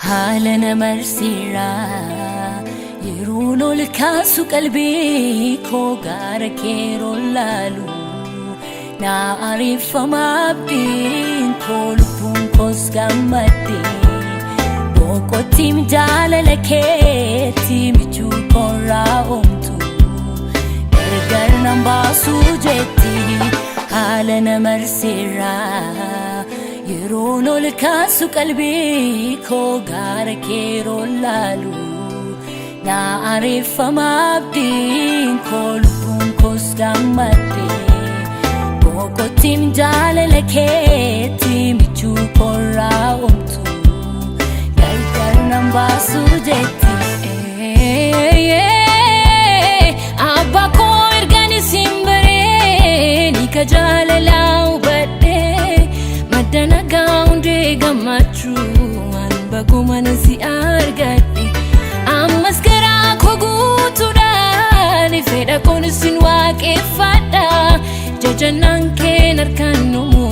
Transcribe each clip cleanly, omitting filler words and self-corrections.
Haala na marseera yeroon ol kaasu qalbii koo gaara keeroo laalu na ariifama abdiin koo lubbuun koos gammadde boqottiin jaalala keetti michuu koorraa oomtu gargar nan baasuu jetti haala na marseera. Yeroon ol kaasu qalbii koo gaara keeroo laalu na ariifama abdiin koo lubbuun koos gammadde boqottiin jaalala keetti michuu koorraa oomtu gargar nan baasuu jetti. Abbaa koo ergaan isin baree ni ka jaalalaa hubadhee madda nagaa hundee gammachuu waan baguma si argadhe ammas garaa koo guutuudhaan fedha koon isin waaqeffadha jajannaan keen harkaan numu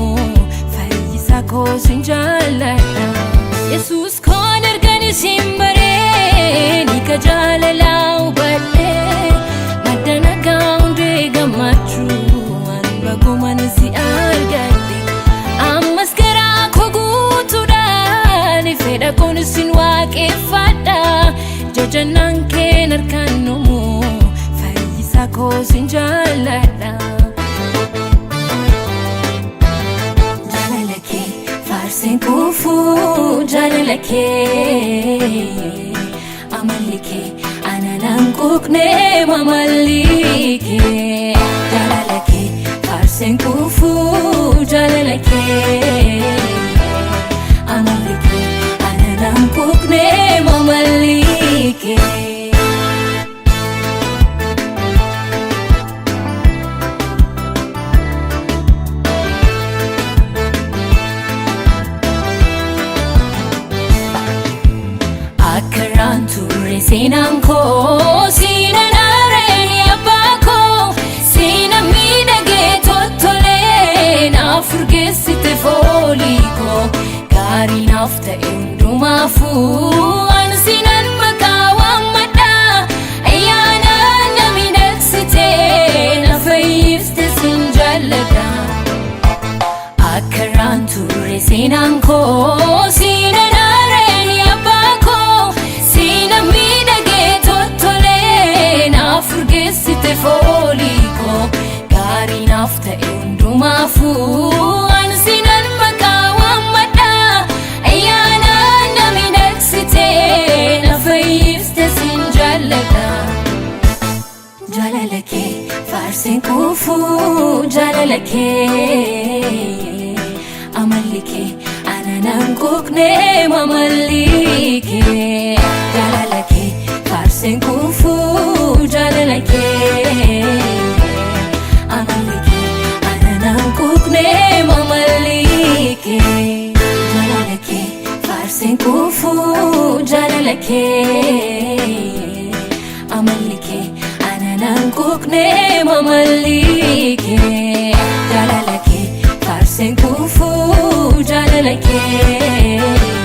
fayyisaa koo sin jaalladha Yesuus koon ergaan isin baree ni ka jaalalaa hubadhee madda nagaa hundee gammachuu waan baguma si argadhe ammas garaa koo guutuudhaan fedha koon isin waaqeffadha jajannaan keen harkaan numu fayyisaa koo sin jaalladha. Jaalala kee faarseen kuufuu jaalala kee amalli kee ananaan quuqnee mamalli kee jaalala kee faarseen kuufuu jaalala kee amalli kee ananaan quuqnee mamalli kee. Akkaraan turre seenaan koo siinaan aaree abbaa koo siinaan miidhagee tottolee naaf urgeessite foolii koo gaarii naaf ta'e hundumaafuu ani siinaan maqaa waammadha ayyaana na miidhagsite na fayyifte sin jaalladha. Akkaraan turre seenaan koo siinaan aaree abbaa koo siinaan miidhagee tottolee naaf urgeessite foolii koo gaarii naaf ta'e hundumaafuu ani siinaan maqaa waammadha ayyaana na miidhagsite na fayyifte sin jaalladha. Jaalala kee faarseen kuufuu jaalala kee amalli kee ananaan quuqnee mamalli kee jaalala kee faarseen kuufuu jaalala kee amalli kee ananaan quuqnee mamalli kee jaalala kee faarseen kuufuu jaalala kee amalli kee ananaan quuqnee mamalli kee jaalala kee faarseen kuufuu jaalala kee.